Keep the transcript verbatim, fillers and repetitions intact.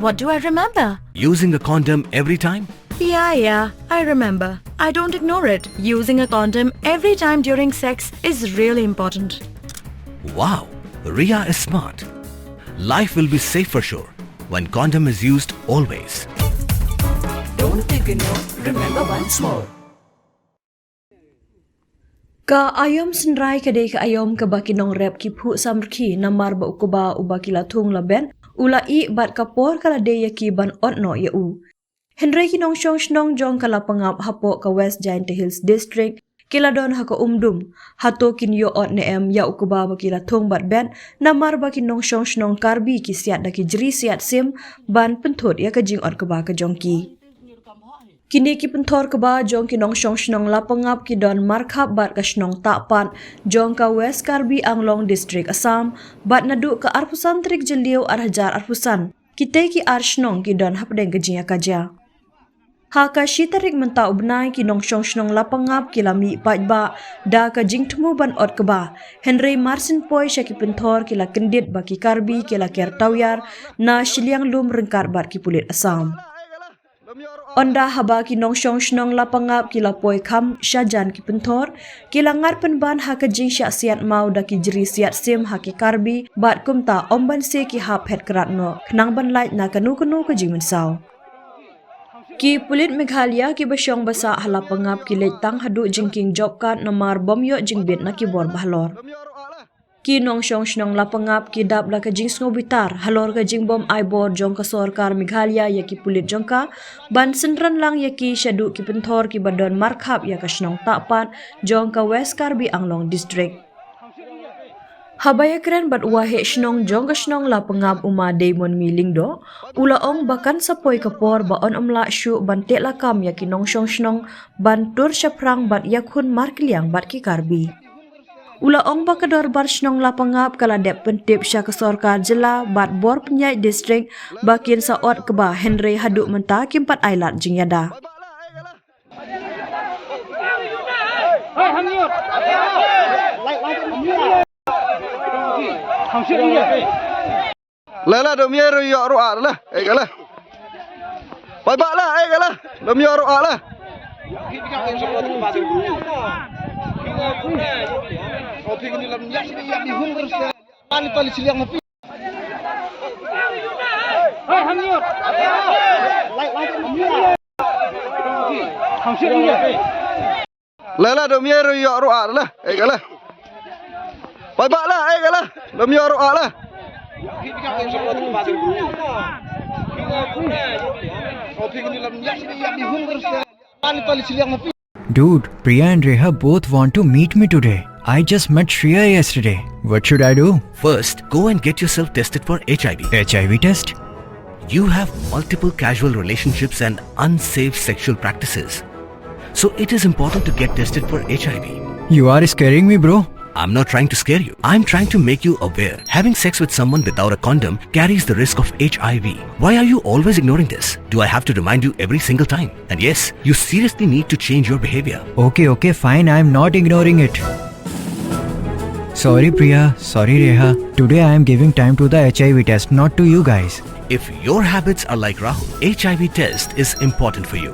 What do I remember? Using a condom every time? Yeah, yeah, I remember. I don't ignore it. Using a condom every time during sex is really important. Wow, Ria is smart. Life will be safe for sure when condom is used always. Don't ignore, remember once more. Ka aïom synrai ka dei ka aïom kaba ki nongrep ki phuh samrkhie namar ba u kba uba ki la thung la bet u la ih bad ka por ka la dei ïa ki ban ot noh ïa u. Hynrei ki nongshong shnong jong ka Lapangap hapoh ka West Jaintia Hills District ki la don ha ka umdum hato kin ïoh ot ne em ïa u kba ba ki la thung bad bet namar ba ki nongshong shnong Karbi ki siat da ki jri siat sim ban pynthut ïa ka jingot kba ka jong ki. Kine ki pynthor kba jong ki nongshong shnong Lapangap ki don markhap bad ka shnong Tahpat jong ka West Karbi Anglong District, Assam, bad naduh ka arphew san tarik Jylliew ar hajar arphew san kitei ki ar shnong ki don hapdeng ka jingïakajia. Ha ka shi tarik mynta u bnai ki nongshong shnong Lapangap ki la mih paidbah da ka jingthmu ban ot kba, hynrei marsien poi sha ki pynthor ki la kyndit ba ki Karbi ki la ker tawiar na shiliang lum ryngkat bad ki pulit Assam. Ynda haba ki nongshong shnong Lapangap ki la poi kham shajan ki pynthor, ki la ngat pynban ha ka jingshah siat maw da ki jri siat sim ha ki Karbi bad kumta ym ban se ki hap phet krat noh khnang ban lait na kano kano ka jingmynsaw. Ki pulit Meghalaya kiba shong ba sah ha Lapangap ki leit tang haduh jingkieng job card namar bym ïoh jingbit na ki bor ba halor. Ki nongshong shnong Lapangap ki dap la ka jingsngewbitar halor ka jingbym ai bor jong ka sorkar Meghalaya ïa ki pulit jong ka ban synran lang ïa ki shaduh ki pynthor kiba don markhap ïa ka shnong Tahpat jong ka West Karbi Anglong District. Haba ïakren bad u waheh shnong jong ka shnong Lapangap u Ma Deimonmi Lyngdoh, u la ong ba kan sa poi ka por ba yn ym lah shuh ban teh lakam ïa ki nongshong shnong ban tur shaphrang bad ïakhun markylliang bad ki Karbi. U la ong ba ka dorbar shnong Lapangap ka la dep pyntip sha ka sorkar jylla bad bor pynïaid district ba kin sa ot kba, hynrei haduh mynta kim pat ai lad jingïada. Lala dom ïa ru ïa ru ar la. Eh, kala. Bye bye la, eh, kala. Dom ïa ru ar la. Lala dom ïa ru ïa ru ar la. Eh, kala. Bye bye la, eh, kala. Dom ïa ru ar la. Dude, Priya and Reha both want to meet me today. I just met Shreya yesterday. What should I do? First, go and get yourself tested for H I V. H I V test? You have multiple casual relationships and unsafe sexual practices. So it is important to get tested for H I V. You are scaring me, bro. I'm not trying to scare you. I'm trying to make you aware. Having sex with someone without a condom carries the risk of H I V. Why are you always ignoring this? Do I have to remind you every single time? And yes, you seriously need to change your behavior. Okay, okay, fine. I'm not ignoring it. Sorry, Priya. Sorry, Reha. Today I am giving time to the H I V test, not to you guys. If your habits are like Rahul, H I V test is important for you.